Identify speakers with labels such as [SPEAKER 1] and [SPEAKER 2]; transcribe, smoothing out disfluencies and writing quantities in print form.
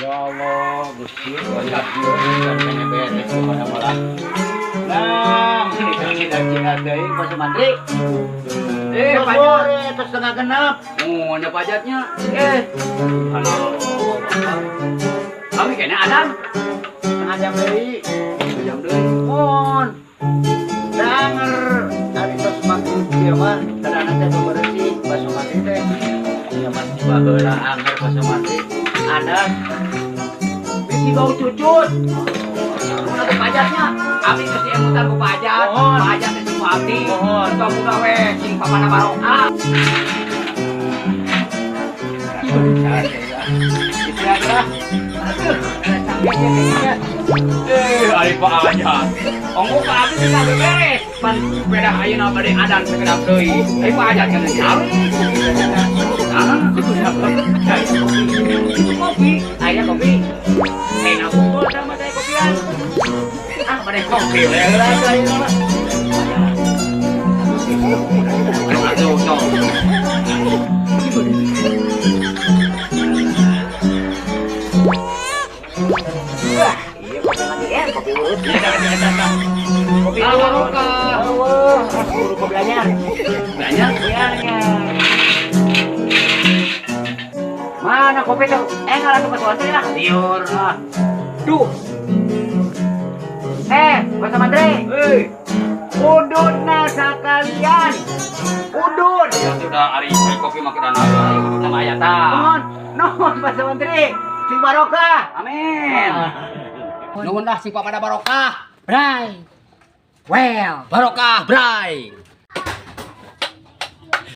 [SPEAKER 1] Ya Allah, Gusti, banyak kan kene beres kepada malah. Nah, cina-cina deui Pak Sumantri.
[SPEAKER 2] Eh,
[SPEAKER 1] Tos
[SPEAKER 2] pajak.
[SPEAKER 1] sore, tos setengah genep.
[SPEAKER 2] Oh, nya pajaknya.
[SPEAKER 1] Eh,
[SPEAKER 2] Halo. Kami kayaknya Adam.
[SPEAKER 1] Setengah jam deui.
[SPEAKER 2] Jam deui.
[SPEAKER 1] Mun. Danger ari tos maghrib ieu mah tadana teh bebersih Pak Sumantri teh. Ieu mah tiba heula anger Pak Sumantri. Ada bisi bau cucut.
[SPEAKER 2] Mun atuh pajaknya. Abi geus diemutan ku pajak.
[SPEAKER 1] Mohon.
[SPEAKER 2] Pajak teh semua abdi.
[SPEAKER 1] Mohon.
[SPEAKER 2] Muga-muga we sing papana barokah.
[SPEAKER 1] Itu ya, aduh, sakitnya kayaknya.
[SPEAKER 2] Eh, ari Pak Ajat. Ongko ka abdi teh kabeh beres. Pan beda ayeuna bade adan sakedap deui. Ari Pak Ajat kan cari. Ah, itu kopi.
[SPEAKER 1] Aya kopi.
[SPEAKER 2] Enak unggul sama saya kopian. Ah, bade kopi we
[SPEAKER 1] Heula tuh ayeuna mah.
[SPEAKER 2] Aduh, aduh, aduh.
[SPEAKER 1] Wah, iya kopi lagi ya, kopi urut. Kopi
[SPEAKER 2] Ah,
[SPEAKER 1] urut.
[SPEAKER 2] barokah.
[SPEAKER 1] Wah, buru kopi anyar.
[SPEAKER 2] Banyak.
[SPEAKER 1] Kopi anyar. Mana kopi tuh? Eh, ngalah tuh Pak Sumantri lah.
[SPEAKER 2] Liur ah. Duh.
[SPEAKER 1] Eh, Pak Sumantri.
[SPEAKER 2] Hei.
[SPEAKER 1] Udutna sakalian. Udut.
[SPEAKER 2] Ya sudah ari ari kopi mah kedan ari udut nama aya tah.
[SPEAKER 1] Nuhun, nuhun Pak Sumantri. Sing barokah.
[SPEAKER 2] Amin. Nuhun dah sing papada barokah.
[SPEAKER 1] Bray. Well.
[SPEAKER 2] Barokah, bray.